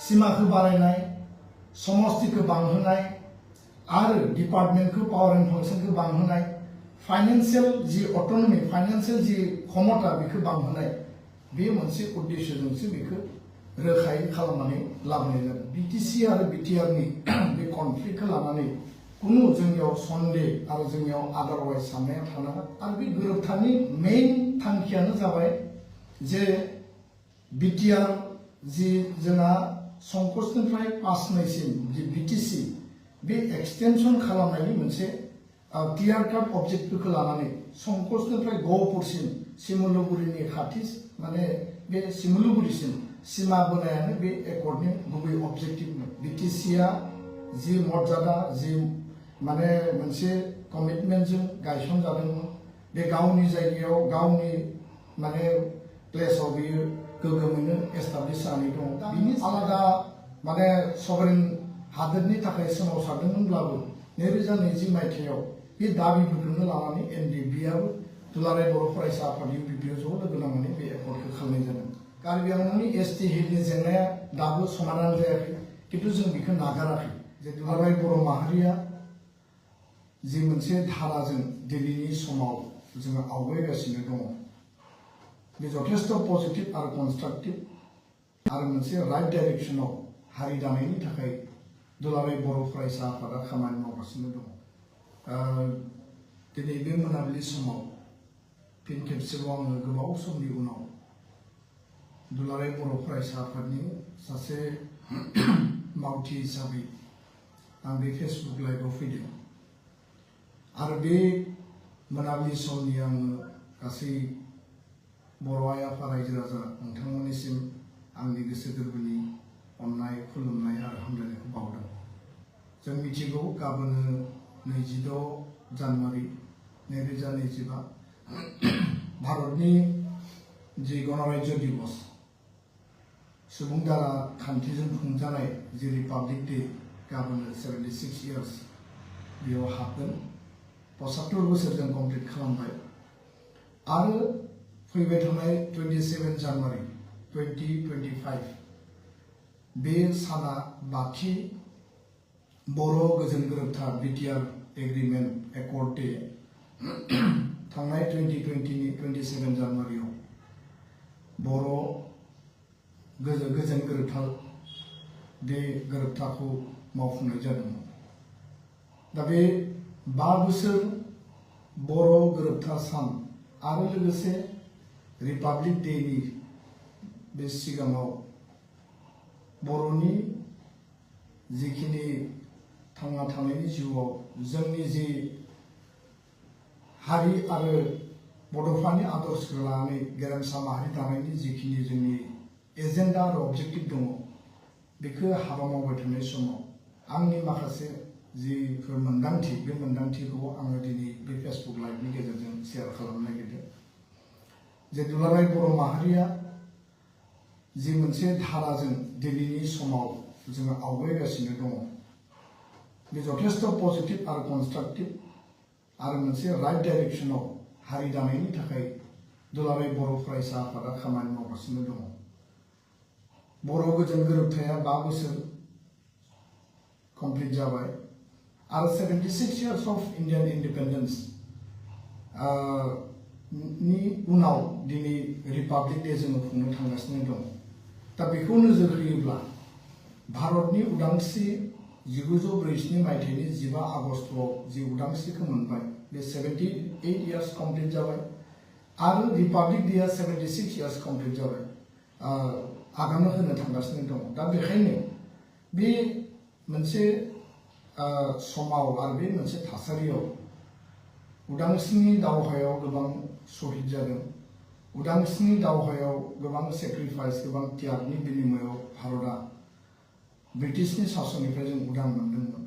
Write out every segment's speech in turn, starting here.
सिमाखौ बारायनाय समस्तिखौ बांहोनाय आरो डिपार्टमेन्टखौ पावर एन्ड फांसनखौ बांहोनाय फाइनेन्शियल जि अट'नमी फाइनेन्शियल जि क्षमता बेखौ बांहोनाय बे मोनसे उद्देश्यजोंसो बेखौ रोखायै खालामनानै लाबोनाय जादों बिटिसि आरो बिटिआरनि बे कनफ्लिक्टखौ लानानै कुनु जोंनियाव सन्देह आरो जोंनियाव आदारवाइज साननाया थानाङा आरो बे गोरोबथानि मेइन थांखियानो जाबाय जे बिटिआर जि जोंहा संकसनिफ्राय पासनैसिम जि बिटिसि बे एक्सटेनसन खालामनायनि मोनसे क्लियार काट अबजेक्टिभखौ लानानै संकसनिफ्राय गहपुरसिम सिमलुगुरिनि खाथि माने बे सिमलुगुरिसिम सिमा बोनायानो बे एकर्डनि गुबै अबजेक्टिभमोन बिटिसिआ जि मर्यादा जि माने मोनसे कमिटमेन्टजों गायसनजादोंमोन बे गावनि जायगायाव गावनि माने प्लेसाव बियो गोग्गोमैनो एस्टाब्लिश जानानै दङ बिनि आलादा माने सभरेन हादोरनि थाखाय सोमावसारदोंमोनब्लाबो 2020 मायथाइयाव बे दाबिफोरखौनो लानानै एनडिएफबिआबो दुलाराय बर' फरायसा आफाद इउपिपिअ ज' लोगो नांनानै बे एकर्डखौ खालामनाय जादों कार्बि आंलंनि एसटि हिलनि जेंनाया दाबो समाधान जायाखै खिन्थु जों बेखौ नागाराखै जे दुलाराय बर' माहारिया जि मोनसे धाराजों दिनैनि समाव जोङो आवगायगासिनो दङ बे जथेस्थ पजिटिभ आरो कनस्ट्राक्टिभ आरो मोनसे राइट डाइरेक्सनाव हारि दानायनि थाखाय दुलाराय बर' फरायसा आफादा खामानि मावगासिनो दङ दिनै बे मोनाबिलि समाव फिन खेबसेबाव आङो गोबाव समनि उनाव दुलाराय बर' फरायसा आफादनि सासे मावथि हिसाबै आं बे फेसबुक लाइभआव फैदों आरो बे मोनाबिलि समनि आङो गासै बर' आइ आफा रायजो राजा नोंथांमोननिसिम आंनि गोसो गोरबोनि अननाय खुलुमनाय आरो हामलायनायखौ बावदों जों मिथिगौ गाबोनो 26 जानुवारि 2025 भारतनि जि गणराज्य दिवस सुबुं दारा खान्थिजों खुंजानाय जि रिपाब्लिक डे गाबोनो 76 इयार्स बेयाव हाबगोन 75 बोसोर जों कमप्लिट खालामबाय आरो फैबाय थानाय 27 जानुवारि 2025 बे साना बाथि बर' गोजोन गोरोबथा बिटिआर एग्रिमेन्ट एकर्ड डे थांनाय 2020नि 27 जानुवारियाव बर' गोजोन गोरोबथा बे गोरोबथाखौ मावफुंनाय जादोंमोन दा बे 5 बोसोर बर' गोरोबथा सान आरो लोगोसे रिपाब्लिक डेनि बे सिगाङाव बर'नि जिखिनि थांना थानायनि जिउआव जोंनि जि हारि आरो बड'फानि आदर्शखौ लानानै गेरेमसा माहारि दानायनि जिखिनि जोंनि एजेन्डा आरो अबजेक्टिभ दङ बेखौ हाबा मावबाय थानाय समाव आंनि माखासे जिफोर मोन्दांथि बे मोन्दांथिखौ आङो दिनै बे फेसबुक लाइभनि गेजेरजों शेयार खालामनो नागिरदों जे दुलाराय बर' माहारिया जि मोनसे धाराजों दिनैनि समाव जोङो आवगायगासिनो दङ बे जथेस्थ पजिटिभ आरो कनस्ट्राक्टिभ आरो मोनसे राइट डाइरेक्सनाव हारि दानायनि थाखाय दुलाराय बर' फरायसा आफादा खामानि मावगासिनो दङ बर' गोजोन गोरोबथाया 5 बोसोर कमप्लिट जाबाय आरो 76 इयार्स अफ इन्डियान इन्डिपेन्डेन्स नि उनाव दिनै रिपाब्लिक डे जोङो खुंनो थांगासिनो दं दा बेखौ नोजोर होयोब्ला भारतनि उदांस्रि 1947 मायथाइनि 15 आगस्तआव जि उदांस्रिखौ मोनबाय बे 78 इयार्स कमप्लिट जाबाय आरो रिपाब्लिक डेआ 76 इयार्स कमप्लिट जाबाय आगान होनो थांगासिनो दं दा बेखायनो बे मोनसे समाव आरो बे मोनसे थासारियाव उदांस्रिनि दावहायाव गोबां शहीद जादों उदांस्रिनि दावहायाव गोबां सेक्रिफाइस गोबां त्यागनि बिनिमयाव भारतआ ब्रिटिशनि शासननिफ्राय जों उदां मोनदोंमोन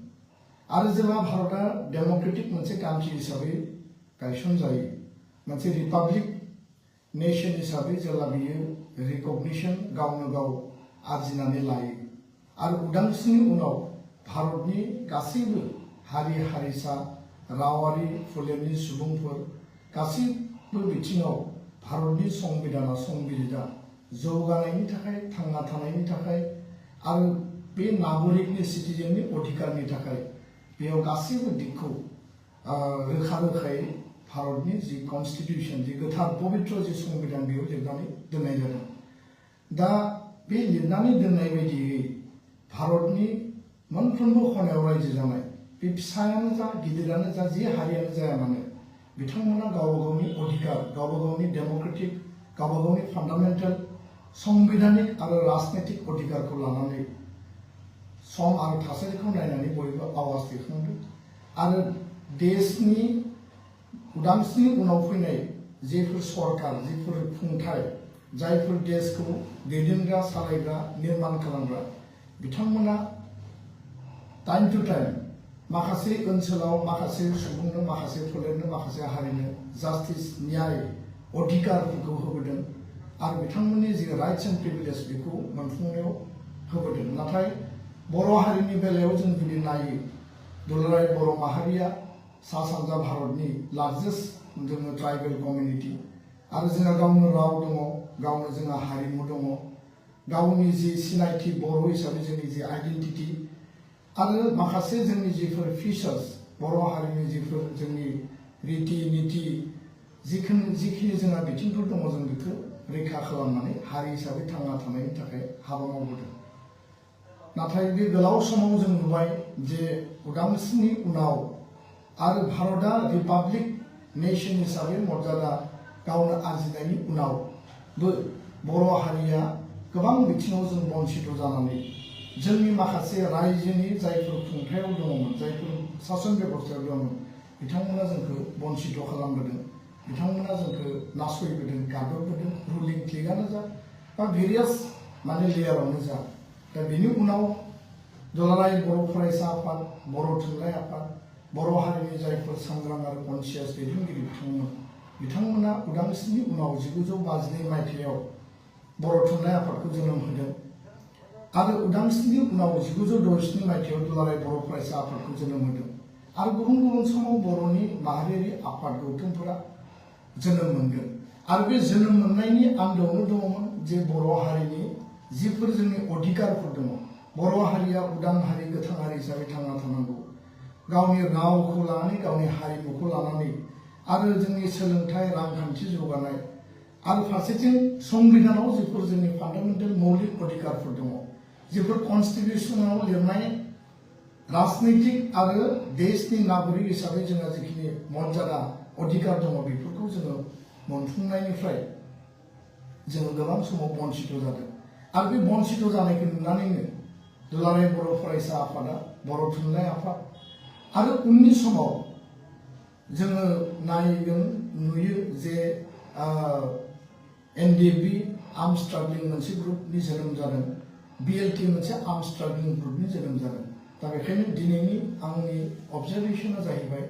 आरो जेब्ला भारतआ डेम'क्रेटिक मोनसे कान्ट्रि हिसाबै गायसनजायो मोनसे रिपाब्लिक नेशन हिसाबै जेब्ला बियो रिकगनिशन गावनो गाव आरजिनानै लायो आरो उदांस्रिनि उनाव भारतनि गासैबो हारि हारिसा रावारि फोलेरनि सुबुंफोर गासैबो बिथिङाव भारतनि संबिधाना संबिजिदा जौगानायनि थाखाय थांना थानायनि थाखाय आरो बे नागरिकनि सिटिजेननि अधिकारनि थाखाय बेयाव गासैबो दिगखौ रोखा रोखायै भारतनि जि कन्स्टिटिउसन जि गोथार पवित्र जि संबिधान बेयाव लिरनानै दोननाय जादों। दा बे लिरनानै दोननाय बायदियै भारतनि मोनफ्रोमबो खनायाव रायजो जानाय बे फिसायानो जा गिदिरानो जा जे हारियानो जाया मानो बिथांमोना गावबा गावनि अधिकार गावबा गावनि डेम'क्रेटिक गावबा गावनि फान्डामेन्टेल संबिधानिक आरो राजनैतिक अधिकारखौ लानानै सम आरो थासारिखौ नायनानै बयबो आवाज दैखांदों आरो देशनि उदांस्रिनि उनाव फैनाय जेफोर सरकार जेफोर खुंथाय जायफोर देशखौ दैदेनग्रा सालायग्रा निर्माण खालामग्रा बिथांमोना टाइम टु टाइम माखासे ओनसोलाव माखासे सुबुंनो माखासे फोलेरनो माखासे हारिनो जास्टिस न्याय अधिकारफोरखौ होबोदों आरो बिथांमोननि जि राइट्स एन्ड प्रिभिलेज बेखौ मोनफुंनायाव होबोदों। नाथाय बर' हारिनि बेलायाव जों जुदि नायो दुलाराय बर' माहारिया सा सानजा भारतनि लार्जेस्ट जोङो ट्राइबेल कमिउनिटि आरो जोंहा गावनो राव दङ गावनो जोंहा हारिमु दङ गावनि जि सिनायथि बर' हिसाबै जोंनि जि आइडेन्टिटि आरो माखासे जोंनि जिफोर फिचार्स बर' हारिनि जिफोर जोंनि रीति नीति जिखिनि जोंहा बिथिंफोर दङ जों बेखौ रैखा खालामनानै हारि हिसाबै थांना थानायनि थाखाय हाबा मावबोदों। नाथाय बे गोलाव समाव जों नुबाय जे उदांस्रिनि उनाव आरो भारतआ रिपाब्लिक नेशन हिसाबै मर्यादा गावनो आरजिनायनि उनावबो बर' हारिया गोबां बिथिङाव जों बन्सित जानानै जोंनि माखासे रायजोनि जायफोर खुंथायाव दङमोन जायफोर सासन बेबस्थायाव दङमोन बिथांमोना जोंखौ बन्सित खालामबोदों बिथांमोना जोंखौ नासयबोदों गादबबोदों रुलिं क्लिकआनो जा बा भेरियास माने लेयारावनो जा। दा बेनि उनाव दुलाराय बर' फरायसा आफाद बर' थुनलाइ आफाद बर' हारिनि जायफोर सांग्रां आरो कनसियास दैदेनगिरि बिथांमोना उदांस्रिनि उनाव 1952 मायथाइयाव बर' थुनलाइ आफादखौ जोनोम होदों आरो उदांस्रिनि उनाव 1967 मायथाइयाव दुलाराय बर' फरायसा आफादखौ जोनोम होदों आरो गुबुन गुबुन समाव बर'नि माहारियारि आफाद गौथुमफोरा जोनोम मोनगोन आरो बे जोनोम मोननायनि आन्दोआवनो दङमोन जे बर' हारिनि जिफोर जोंनि अधिकारफोर दङ बर' हारिया उदां हारि गोथां हारि हिसाबै थांना थानांगौ गावनि रावखौ लानानै गावनि हारिमुखौ लानानै आरो जोंनि सोलोंथाइ रांखान्थि जौगानाय आरो फारसेथिं संबिधानाव जिफोर जोंनि फान्डामेन्टेल मौलिक अधिकारफोर दङ जिफोर कन्स्टिटिउसनाव लिरनाय राजनैतिक आरो देशनि नागरिक हिसाबै जोंहा जिखिनि मर्यादा अधिकार दङ बेफोरखौ जोङो मोनफुंनायनिफ्राय जोङो गोबां समाव बन्सित जादों आरो बे बन्सित जानायखौ नुनानैनो दुलाराय बर' फरायसा आफादा बर' थुनलाइ आफाद आरो उननि समाव जोङो नायगोन नुयो जे एनडिएफबि आर्म स्ट्रागलिं मोनसे ग्रुपनि जोनोम जादों बिएलटि मोनसे आर्म स्ट्रागलिं ग्रुपनि जोनोम जादों। दा बेखायनो दिनैनि आंनि अबजारभेशना जाहैबाय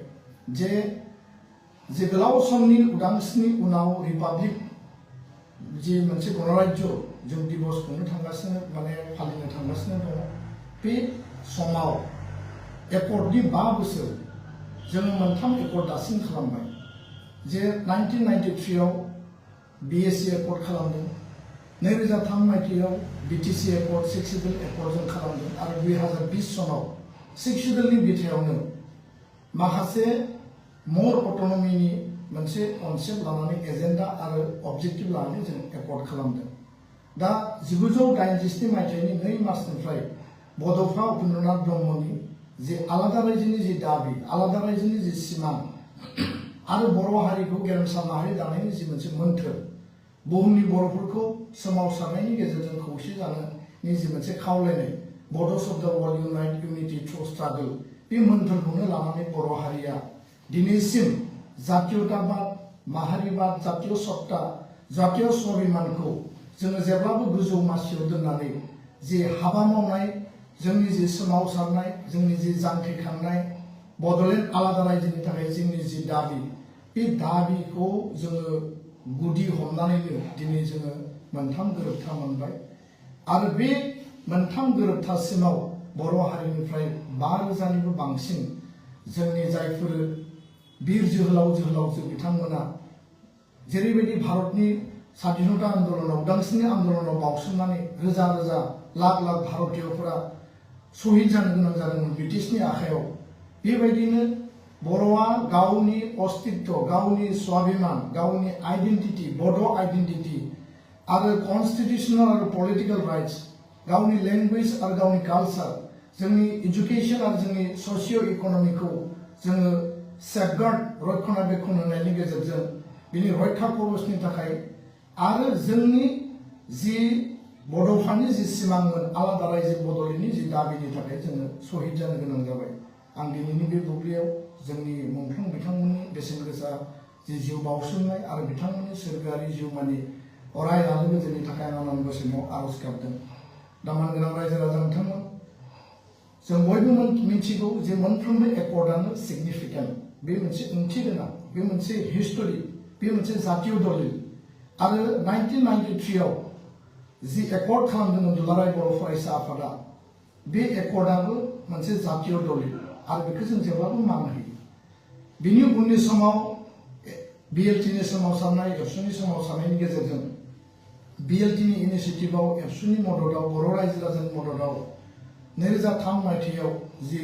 जे गोलाव समनि उदांस्रिनि उनाव रिपाब्लिक जि मोनसे गणराज्य जों दिबस खुंनो थांगासिनो माने फालिनो थांगासिनो दङ बे समाव एकर्डनि 5 बोसोर जोङो मोनथाम एकर्ड दासिम खालामबाय जे 1993 आव बिएसि एकर्ड खालामदों 2003 मायथाइयाव बिटिसि एकर्ड 6 शिड्युल एकर्ड जों खालामदों आरो 2020 सनाव 6 शिड्युलनि बिथायावनो माखासे मर अटनमिनि मोनसे कनसेप्ट लानानै एजेन्डा आरो अबजेक्टिभ लानानै जों एकर्ड खालामदों। दा 1987 मायथाइनि 2 मार्चनिफ्राय बड'फा उपेन्द्रनाथ ब्रह्मनि जे आलादा रायजोनि जि दाबि आलादा रायजोनि जि सिमां आरो बर' हारिखौ गेरेमसा माहारि दानायनि जि मोनसे मोन्थोर बुहुमनि बर'फोरखौ सोमावसारनायनि गेजेरजों खौसे जानायनि जि मोनसे खावलायनाय बड'स अफ द वर्ल्ड इउनाइट इउनिटि थ्रु स्ट्रागल बे मोन्थोरखौनो लानानै बर' हारिया दिनैसिम जातीयताबाद माहारिबाद जातीय सत्ता जातीय स्वाभिमानखौ जोङो जेब्लाबो गोजौ मासियाव दोननानै जि हाबा मावनाय जोंनि जि सोमावसारनाय जोंनि जि जांख्रिखांनाय बड'लेण्ड आलादा रायजोनि थाखाय जोंनि जि दाबि बे दाबिखौ जोङो गुदि हमनानैनो दिनै जोङो मोनथाम गोरोबथा मोनबाय आरो बे मोनथाम गोरोबथासिमाव बर' हारिनिफ्राय 5,000निबो बांसिन जोंनि जायफोर बीर जोहोलाव जोहोलावजो बिथांमोना जेरैबायदि भारतनि स्वाधीनता आन्दोलनाव उदांस्रिनि आन्दोलनाव बावसोमनानै रोजा रोजा लाख लाख भारतीयफोरा शहीद जानो गोनां जादोंमोन ब्रिटिशनि आखायाव बेबायदिनो बर'आ गावनि अस्तित्व गावनि स्वाभिमान गावनि आइडेन्टिटी बड' आइडेन्टिटी आरो कन्स्टिट्यूशनल आरो पलिटिकल राइट्स गावनि लैंग्वेज आरो गावनि कालचार जोंनि एजुकेशन आरो जोंनि सोशियो इकोनॉमिकखौ जोङो सेफगार्ड रक्षणाबेक्षण होनायनि गेजेरजों बिनि रैखा खरसनि थाखाय आरो जोंनि जि बड'फानि जि सिमांमोन आलादा रायजो बदलैनि जि दाबिनि थाखाय जोङो शहीद जानो गोनां जाबाय आं दिनैनि बे बुब्लियाव जोंनि मुंख्लं बिथांमोननि बेसेन गोसा जि जिउ बाउसोमनाय आरो बिथांमोननि सोरगोआरि जिउमानि अराय आलो गोजोननि थाखाय आं आनान गसाइनाव आरज गाबदों दा मानगोनां रायजो राजा नोंथांमोन जों बयबो मिथिगौ जे मोनफ्रोमबो एकर्डआनो सिगनिफिकेन्ट बे मोनसे ओंथि गोनां बे मोनसे हिस्टरि बे मोनसे जातीय दलिल आरो 1993 आव जि एकर्ड खालामदोंमोन दुलाराय बर' फरायसा आफादा बे एकर्डआबो मोनसे जातीय दलिल आरो बेखौ जों जेब्लाबो मान होयो बिनि उननि समाव बिएलटिनि सोमावसारनाय एबसुनि सोमावसारनायनि गेजेरजों बिएलटिनि इनिशिएटिभआव एबसुनि मददाव बर' रायजो राजानि मददाव 2003 मायथाइयाव जि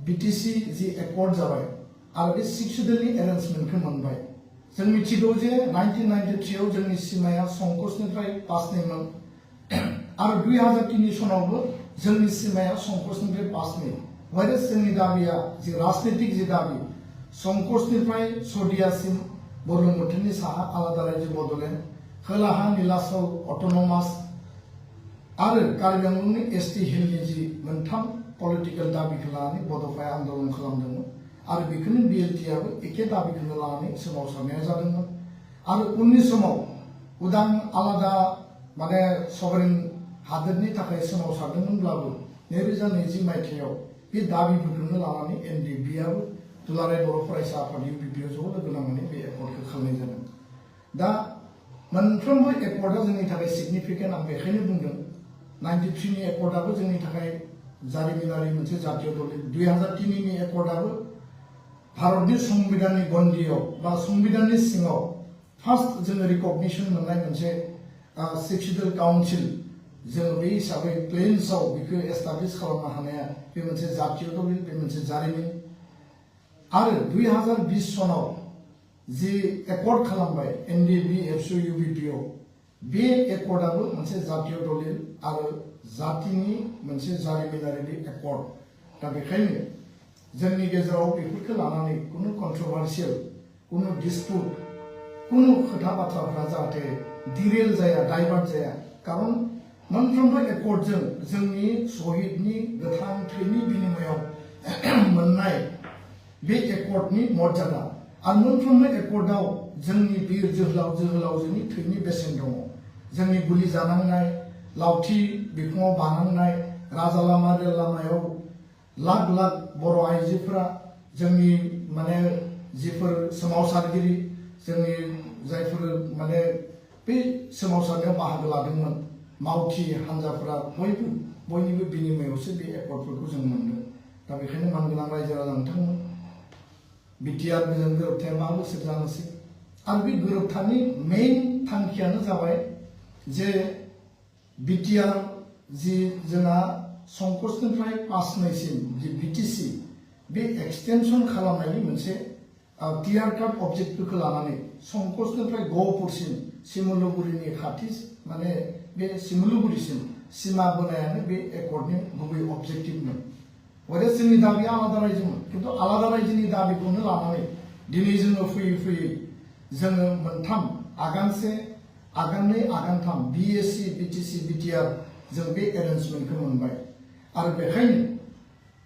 बिटिसि जि एकर्ड जाबाय आरो बे सिक्सुडेलनि एरेन्जमेन्टखौ मोनबाय जों मिथिगौ जे 1993 आव जोंनि सीमाया संकसनिफ्राय 5 आरो 2003 सनावबो जोंनि सीमाया संकसनिफ्राय 5 वायरस जोंनि दाबिया जि राजनीतिक जि दाबि संकसनिफ्राय सदियासिम बुरलुंबुथुरनि साहा आलादा रायजो बड'लेण्ड खोलाहा नीलाचल अट'नमास आरो कार्बि आंलंनि एसटी हिलनि जि मोनथाम पलिटिकल दाबिखौ लानानै बड'फाया आन्दोलन खालामदोंमोन आरो बेखौनो बिएलटिआबो एखे दाबिखौनो लानानै सोमावसारनाया जादोंमोन आरो उननि समाव उदां आलादा माने सभरेन हादोरनि थाखाय सोमावसारदोंमोनब्लाबो 2020 मायथाइयाव बे दाबिफोरखौनो लानानै एनडिएफबिआबो दुलाराय बर' फरायसा आफाद इउपिपिआव ज' लोगो नांनानै बे एकर्डखौ खालामनाय जादों दा मोनफ्रोमबो एकर्डआ जोंनि थाखाय सिगनिफिकेन्ट आं बेखायनो बुंदों 93 नि एकर्डआबो जोंनि थाखाय जारिमिनारि मोनसे जातीय दलिल 2003 नि एकर्डआबो भारतनि संविधाननि गन्डियाव बा संविधाननि सिङाव फार्स्ट जोङो रिकगनिशन मोननाय मोनसे सिक्सुडेल काउन्सिल जों बे हिसाबै प्लेन्सआव बेखौ एस्टाब्लिश खालामनो हानाया बे मोनसे जातीय दलिल बे मोनसे जारिमिन आरो 2020 सनाव जि एकर्ड खालामबाय एनडिएफबि एबसु इउपिपिआव बे एकर्डआबो मोनसे जातीय दलिल आरो जातिनि मोनसे जारिमिनारि बे एकर्ड दा बेखायनो जोंनि गेजेराव बेफोरखौ लानानै कुनु कन्ट्रोभार्सियेल कुनु डिस्पुट कुनु खोथा बाथ्राफोरा जाहाथे डिरेल जाया डाइभार्ट जाया कारण मोनफ्रोमबो एकर्डजों जोंनि शहीदनि गोथां थैनि बिनिमयाव मोननाय बे एकर्डनि मर्यादा आरो मोनफ्रोमबो एकर्डआव जोंनि बिर जोहोलावजोनि थैनि बेसेन दङ जोंनि गुलि जानांनाय लावथि बिखुङाव बानांनाय राजा लामा रेल लामायाव लाख लाख बर' आइजोफोरा जोंनि माने जिफोर सोमावसारगिरि जोंनि जायफोर माने बे सोमावसारनायाव बाहागो लादोंमोन मावथि हान्जाफोरा बयनिबो बिनिमयावसो बे एकर्डफोरखौ जों मोनदों दा बेखायनो मानगोनां रायजो राजा नोंथांमोन बिटिआर जों गोरोबथाया 5 बोसोर जानोसै आरो बे गोरोबथानि मेइन थांखियानो जाबाय जे बिटिआर जि जोंहा संकसनिफ्राय 5 सिम जि बिटिसि बे एक्सटेनसन खालामनायनि मोनसे क्लियार काट अबजेक्टफोरखौ लानानै संकसनिफ्राय गहपुरसिम सिमलुगुरिनि खाथि माने बे सिमलुगुरिसिम सीमा बोनायानो बे एकर्डनि गुबै अबजेक्टिभमोन वायरस जोंनि दाबिया आलादा रायजोमोन किन्तु आलादा रायजोनि दाबिखौनो लानानै दिनै जोङो फैयै जोङो मोनथाम आगानसे आगाननै आगानथाम बिएसि बिटिसि बिटिआर जों बे एरेन्जमेन्टखौ मोनबाय आरो बेखायनो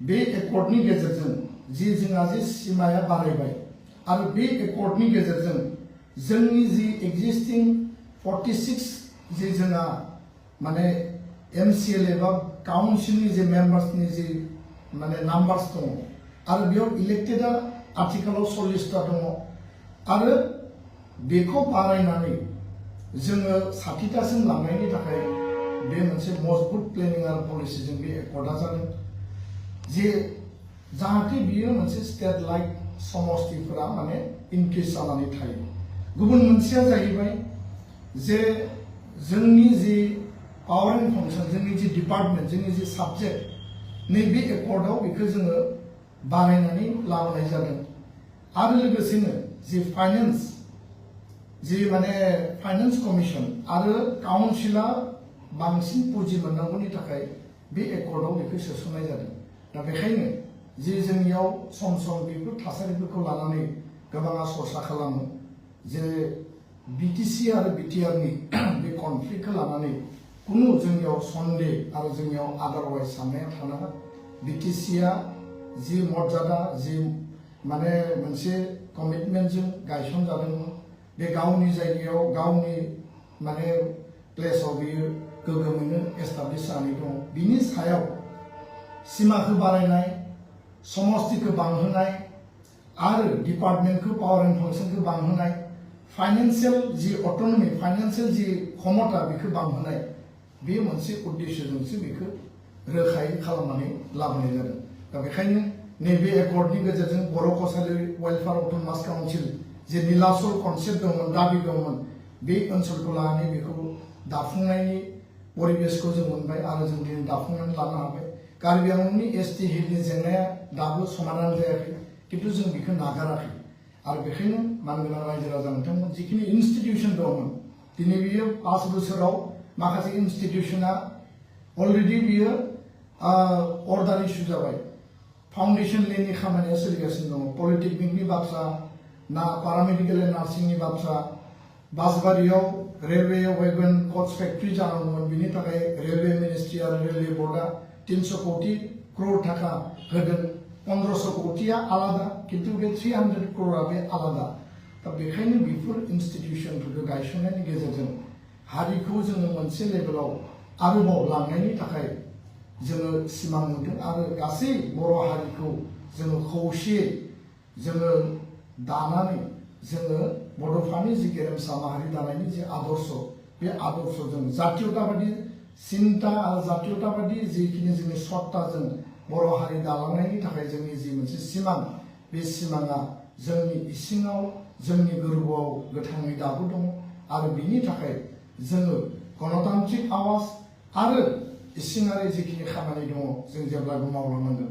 बे एकर्डनि गेजेरजों जि जोंहा जि सीमाया बारायबाय आरो बे एकर्डनि गेजेरजों जोंनि जि एक्जिस्टिं 46 जि जोंहा माने एमसिएलए बा काउन्सिलनि जि मेम्बार्सनि जि माने नाम्बार्स दङ आरो बेयाव इलेक्टेडआ आथिखालाव 40टा दङ आरो बेखौ बारायनानै जोङो 60टासिम लांनायनि थाखाय बे मोनसे मजबुत प्लेनिं आरो पलिसिजों बे एकर्डआ जादों जे जाहाथे बियो मोनसे स्टेट लाइक समस्तिफोरा माने इनक्रिज जानानै थायो गुबुन मोनसेया जाहैबाय जे जोंनि जि पावर एंड फंक्शन जोंनि जि डिपार्टमेंट जोंनि जि साबजेक्ट नैबे एकर्डआव बेखौ जोङो बानायनानै लाबोनाय जादों आरो लोगोसेनो जि फाइनेंस जि माने फाइनेंस कमिशन आरो काउन्सिला बांसिन पुँजी मोननांगौनि थाखाय बे एकर्डआव बेखौ सोसननाय जादों दा बेखायनो जि जोंनियाव सम सम बेफोर थासारिफोरखौ लानानै गोबाङा सरसा खालामो जे बिटिसि आरो बिटिआरनि बे कनफ्लिक्टखौ लानानै कुनु जोंनियाव सन्देह आरो जोंनियाव आदारवाइज साननाया थानाङा बिटिसिआ जि मर्यादा जि माने मोनसे कमिटमेन्टजों गायसनजादोंमोन बे गावनि जायगायाव गावनि माने प्लेसाव बियो गोग्गोमैनो एस्टाब्लिश जानानै दङ बिनि सायाव सीमाखौ बारायनाय समस्तिखौ बांहोनाय आरो डिपार्टमेन्टखौ पावर एंड फंक्शनखौ बांहोनाय फाइनेंशियल जि अटोनमी फाइनेंशियल जि क्षमता बेखौ बांहोनाय बे मोनसे उद्देश्यजोंसो बेखौ रोखायै खालामनानै लाबोनाय जादों दा बेखायनो नैबे एकर्डनि गेजेरजों बर' कसारि वेलफेयार अट'नमास काउन्सिल जे नीलाचल कनसेप्ट दंमोन दाबि दंमोन बे ओनसोलखौ लानानै बेखौ दाफुंनायनि परिबेसखौ जों मोनबाय आरो जों दिनै दाफुंनानै लानो हाबाय कार्बि आंलंनि एसटि हिलनि जेंनाया दाबो समाधान जायाखै किन्तु जों बेखौ नागाराखै आरो बेखायनो मानगोनां रायजो राजा नोंथांमोन जिखिनि इनस्टिट्यूशन दंमोन दिनै बियो 5 बोसोराव माखासे इनस्टिट्यूशना अलरेडि बियो अर्डार इस्यु जाबाय फाउंडेशन लेनि खामानिया सोलिगासिनो दङ पलिटेकनिकनि बाथ्रा ना पारामेडिकेल एन्ड नार्सिंनि बाथ्रा बासबारियाव रेलवे वेगन कोच फेक्ट्री जानांगौमोन बिनि थाखाय रेलवे मिनिस्ट्री आरो रेलवे बोर्डआ 300 कोटी करोड़ थाखा होगोन 1500 कोटिया आलादा किन्तु बे 300 करोड़ा बे आलादा दा बेखायनो बेफोर इनस्टिट्यूशनफोरखौ गायसननायनि गेजेरजों हारिखौ जोङो मोनसे लेभेलाव आरोबाव लांनायनि थाखाय जोङो सिमां नुदों आरो गासै बर' हारिखौ जोङो खौसेयै जोङो दानानै जोङो बड'फानि जि गेरेमसा माहारि दानायनि जि आदर्श बे आदर्शजों जातीयताबादि चिन्ता आरो जातीयताबादि जिखिनि जोंनि सत्ताजों बर' हारि दालांनायनि थाखाय जोंनि जि मोनसे सिमां बे सिमाङा जोंनि इसिङाव जोंनि गोरबोआव गोथाङै दाबो दङ आरो बिनि थाखाय जोङो गणतान्त्रिक आवाज आरो इसिङारि जिखिनि खामानि दङ जों जेब्लाबो मावलांनांगोन